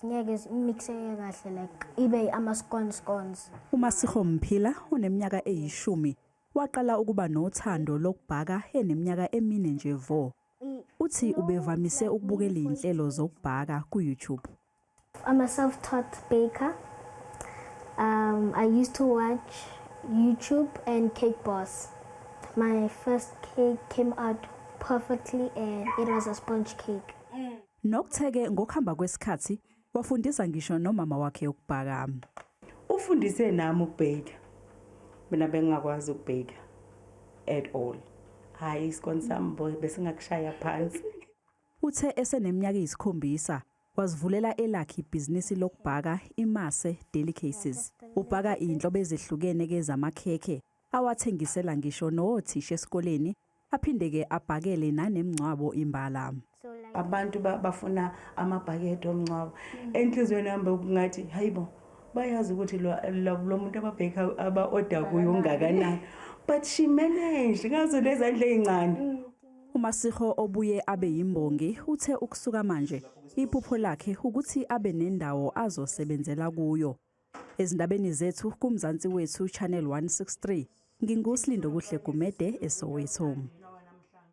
Ngeke imixeke kahle, like ibe ama-scones scones. UMasiho Mphila oneminyaka eyishumi waqala ukuba nothando lokubhaka eneminyaka 4 nje vo. Uthi ubevamise ukubukela izinhlelo zokubhaka ku-YouTube. I'm a self-taught baker. I used to watch YouTube and Cake Boss. My first cake came out perfectly and it was a sponge cake. Nokutheke ngokuhamba kwesikhathi wafundisa ngisho nomama wakhe ukubhaka. Ufundise nami ukubheka. Mina bengingakwazi ukubheka at all. Hayi, isikoni sami bo besingakushaya phansi. Uthe eseneminyaka eyisikhombisa wazivulela elakhe ibhizinisi lokubhaka, iMase Delicacies. Ubhaka izinhlobo ezehlukene ke zamakhekhe awathengisela ngisho nothisha esikoleni, aphinde ke abhakele nanemngcwabo imbala. So like Abantu bafuna amabhakede omngcwabo. Enhliziyweni yami bekungathi, hayibo, bayazi ukuthi lo muntu ababheka aba-order kuyo ungakanani. But she managed ngazo lezandla ey'ncane. UMasiho obuye abe yimbongi uthe ukusuka manje iphupho lakhe ukuthi abe nendawo azosebenzela kuyo. Ezindabeni zethu kuMzansi Wethu Channel 163, nginguSilindokuhle Gumede eSoweto.